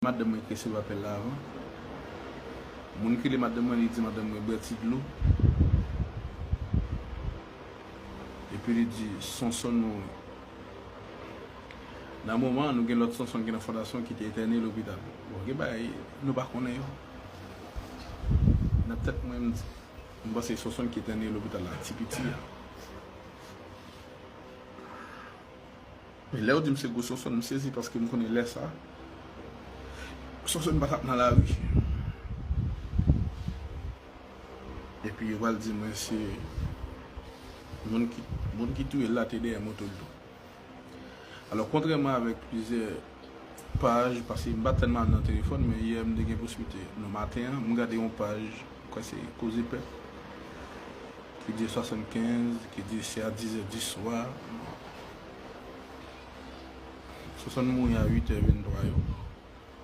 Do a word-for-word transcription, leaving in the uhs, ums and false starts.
Madanm mwen ki resevwa apèl la avan. Moun ki rele madanm mwen, li di madanm mwen bwè ti dlo. Epi li di Sonson mouri. Nan moman an, nou gen lòt Sonson ki nan fondasyon ki te entène lopital. Bon, gen bagay nou pa konnen yo. Nan tèt mwen, m di, m panse Sonson ki entène lopital la, ti piti a. Men lè yo di m se gwo Sonson, m sezi paske m konnen lè sa, Sonson pa t ap nan lari. Epi yo pral di mwen se moun ki, moun ki touye l la te dèyè moto l tou. Alò, kontrèman avèk plizyè paj, paske m pa tèlman nan telefòn, men yè m te gen posiblite nan maten an, m gade yon paj, m kwè se Koze Pèp, ki di swasannkenz, ki di se a dizè di swa. Sonson mouri a uit è venntwa yo.